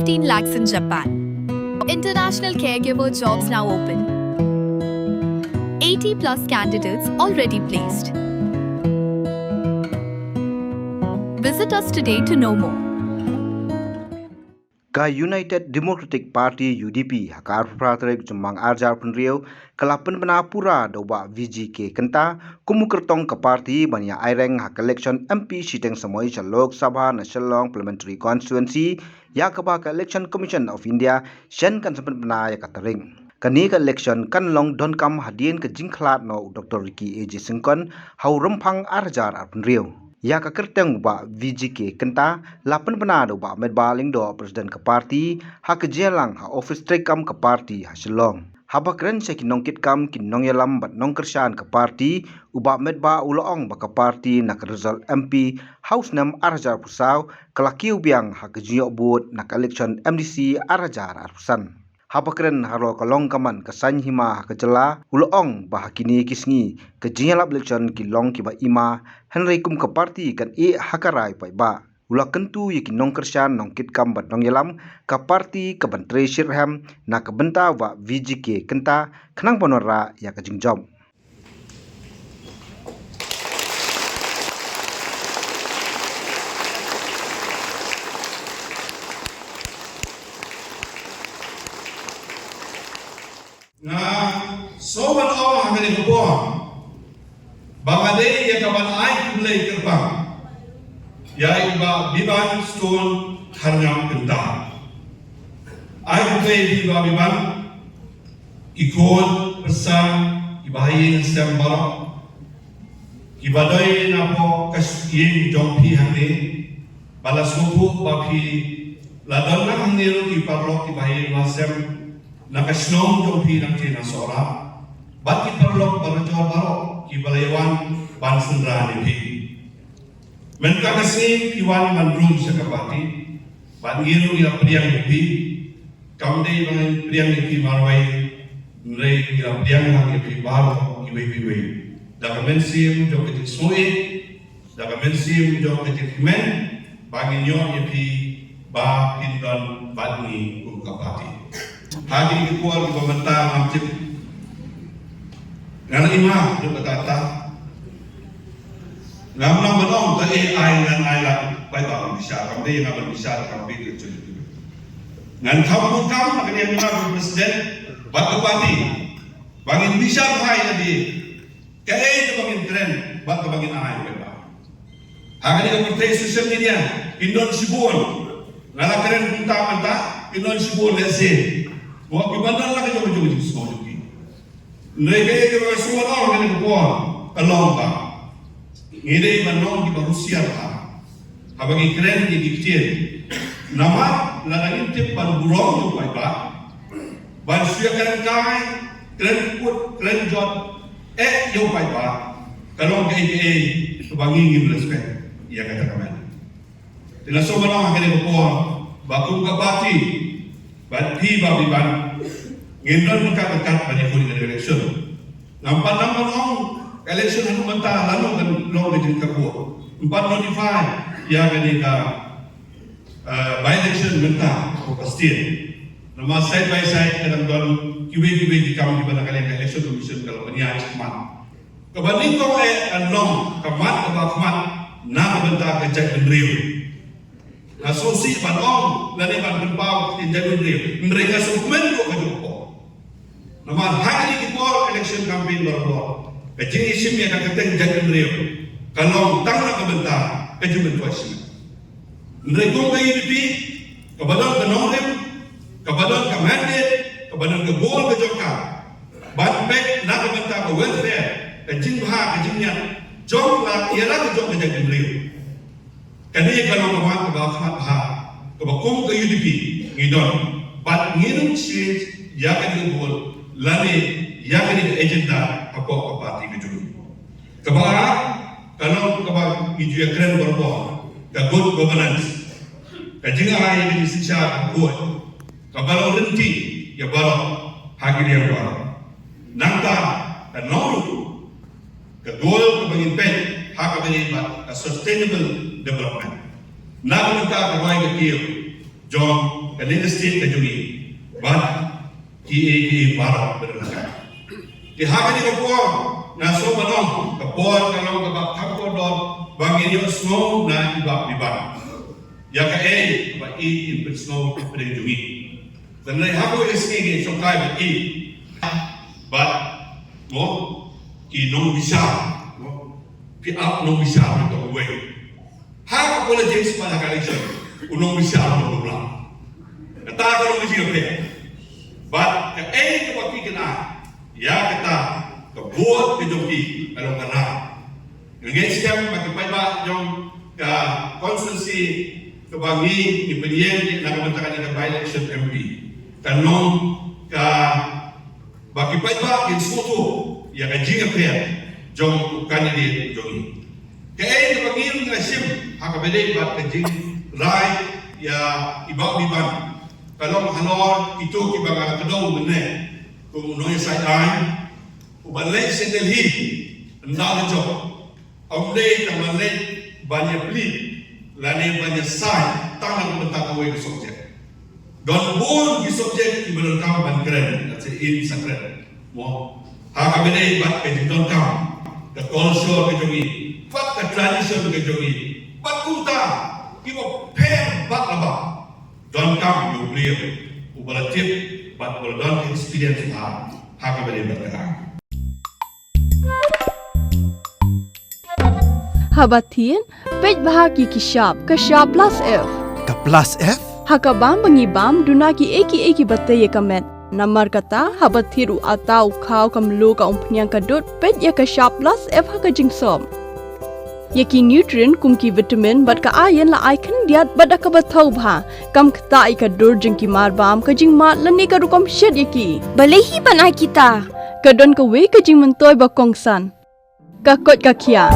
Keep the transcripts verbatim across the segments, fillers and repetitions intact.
fifteen lakhs in Japan. International caregiver jobs now open. eighty plus candidates already placed. Visit us today to know more. Ka United Democratic Party, U D P, ha ka arphew phra tarik Jymmang arhajar phew, ka la pynbna pura da u Bah V G K Kynta kum u kyrtong ka party ban ïa aireng ha ka election M P shiteng samoi sha Lok Sabha na Shillong Parliamentary Constituency, ïa kaba ka Election Commission of India shen kan sa pynbna ïa ka tarik. Kane ka election kan long donkam hadien ka jingkhlad noh u Doctor Ricky A J Syngkon ha u Rymphang arhajar arphew. Ïa ka kyrteng u Bah V G K Kynta la pynbna da u Bah Metbah Lyngdoh, President ka party, ha ka jingïalang ha office treikam ka party ha Shillong. Haba kren sha ki nongkitkam, ki nongïalam bad nongkyrshan ka party, u Bah Metbah u la ong ba ka party na ka result M P ha u snem arhajar arphew saw ka la kiew biang ha ka jingïoh vote na ka election M D C arhajar arphew san. Haba kren halor ka long ka man ka saiñ hima ha ka jylla, u la ong ba ha kine ki sngi ka jingïalap election ki long kiba hima, hynrei kum ka party kan ïeh ha ka rai paidbah. U la kyntu ïa ki nongkyrshan, nongkitkam bad nongïalam ka party ka ban trei shitrhem na ka bynta u Bah V G K Kynta khnang ban wanrah ïa ka jingjop. Nga sngewbha ban ong ha kane ka por ba nga dei ïa ka ban ai khublei kyrpang ïa i Bah Biban Stone Kharngam Kynta. Ai khublei ïa i Bah Biban, i khun, pyrsa, i bahaïing sem baroh kiba dei napoh ka ïing jong phi hangne, ba la sngewthuh ba phi la don lang hangne ruh ki paralok, ki bahaïing bahasem na ka shnong jong phi nangtei na Sohra, bad ki paralok barajor baroh kiba la ïawan ban synran ïa phi. Mynta ka sngi phi wan ban rung sha ka party, bad ngi ruh ngi la pdiang ïa phi. Kam dei ba ngi pdiang ïa phi marwei, hynrei ngi la pdiang lang ïa phi baroh kiwei kiwei, da ka mynsiem jong ka jingsngewsih, da ka mynsiem jong ka jingkmen, ba ngin ïoh ïa phi ba phin don bad ngi kum ka party. Ha kine ki por kiba mynta ngam tip, nga la ïma jong kata kata. Ngam nang ban ong kaei ngan ai lad, paidbah ban bishar, kam dei nga ban bishar, kam dei ka jong. Ngan kham bun kam na ka liang jong nga kum u president bad ka party ba ngin bishar bha ïa lade kaei kaba ngin kren bad kaba ngin ai, paidbah. Ha kane ka pyrthei social media kin don shibun. Nga la kren mynta mynta, kin don shibun lehse. Ba ki ban don la ka jong ka jong ka jingsngew jong ki. Hynrei kaei kaba nga sngewbha ban ong ha kane ka por ka long ba ngi dei ban long kiba husiar bha haba ngi kren ïa ki ktien. Namar lada ngim tip ban burom ïa u paidbah, ban shu ïa kren kai, kren kut, kren jot eh ïa u paidbah, ka long kaei kaei kaba ngi ngim respect ïa kata ka met. Te nga sngewbha ban ong ha kane ka por ba kum ka party, ba phi, Bah Biban, ngin don ryngkat ryngkat ban ïakhun ïa ka election. Ngam pat nang ban ong ka election ha mynta lano kan long ka jingkyrkhu. Ngam pat notify ïa kane ka, eh, by election mynta ha ka state. Namar side by side ka dang don kiwei kiwei ki kam kiba na ka liang ka election commission ka la pynïaid shakhmat. Kaba nyngkong eh kan long ka mat kaba khmat na ka bynta ka jaitbynriew. Nga sngewsih ban ong lane ban pynpaw ïa ka jaitbynriew, hynrei nga sngewkmen ruh ka jong ka por. Namar ha kine ki por election campaign barabor ka jingïashim ïa ka kyrteng jaitbynriew ka long tang na ka bynta ka jingmyntoi shimet. Hynrei kum ka U D P kaba don ka nongrim, kaba don ka mandate, kaba don ka goal ka jong ka, ban peit na ka bynta ka welfare, ka jingbha ka jingñiat jong ka, ïa la ka jong ka jaitbynriew. Kane ka long ka mat kaba khmat bha kaba kum ka U D P ngi don, bad ngin ym change ïa kane ka goal lane ïa kane ka agenda hapoh ka party ka jong ngi. Kaba ar ka long kaba ngi ju ïakren barabor, ka good governance, ka jingai ïa ka jingsynshar ka khuid, kaba long lynti ïa baroh ha ki liang baroh. Nangta ka nongrim, ka goal kaba ngin peit ha kaba ïadei bad ka sustainable development. Na ka bynta ka roi ka kiew jong kane ka state ka jong ngi bad kiei kiei baroh ba don ha ka. Te ha kane ka por nga sngew ba long ka por ka long kaba kham kordor ba ngin ïohsngew na i bah i bah ïa kaei ba i, i pynsngew pdeng jong ngi. Te hynrei ha kawei ka sngi ngi shongkai ba i bad mo ki nongbishar, mo ki ap nongbishar ba tong uwei. Ha ka politics bad ha ka election u nongbishar u nonglam. Kata ka long ka jingïapher. Bad kaei kaba ki kynnoh ïa kata ka vote ka jong ki ka long ka rai. Nga ngeit skhem ba ki paidbah jong ka constituency kaba ngi ngi pynïeng na ka bynta kane ka by-election M P kan long ka ba ki paidbah kin sngewthuh ïa ka jingïapher jong u candidate jong ngi. Kaei kaba ngi ruh ngi la shim ha kaba ïadei bad ka jingrai ïa i bah Viban ka long halor kito kiba nga la kdew mynne, kum u nongïasaid aiñ uba leit sha Delhi ynda la jop. Ym dei tang ban leit ban ïaplie lane ban ïasaid tang na ka bynta kawei ka subject. Don bun ki subject kiba donkam ban kren, lane in sa kren. Mo, ha kaba ïadei bad ka jingdonkam ka culture ka jong ngi bad ka tradition ka jong ngi bad kumta kiba pher bad laba. Donkam ïa u briew uba la tip bad uba la don ka experience ha, ha kaba ïadei bad kata. Haba thied, peit bha ïa ki shap, ka shap plus F. Ka plus F? Ha ka bam ba ngi bam, duna kiei kiei kiba tei ïa ka met. Namar kata, haba thied u atta, u khaw, ka mluh, ka umphniang, ka dud, peit ïa ka shap plus F ha ka jingsop. Ïa ki nutrient kum ki vitamin bad ka iron la ai khyndiat bad da kaba thaw bha. Kam ktah ïa ka dur jong ki marbam, ka jingmad lane ka rukom shet ïa ki. Balei hi ban ai kita? Ka don kawei ka jingmyntoi ba kongsan. Ka koit ka khiah.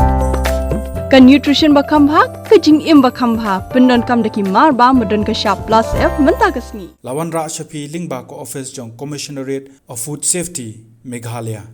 Ka nutrition ba kham bha, ka jingim ba kham bha. Pyndonkam da ki marbam ba don ka shap plus F mynta ka sngi. La wanrah sha phi lyngba ka office jong Commissionerate of Food Safety, Meghalaya.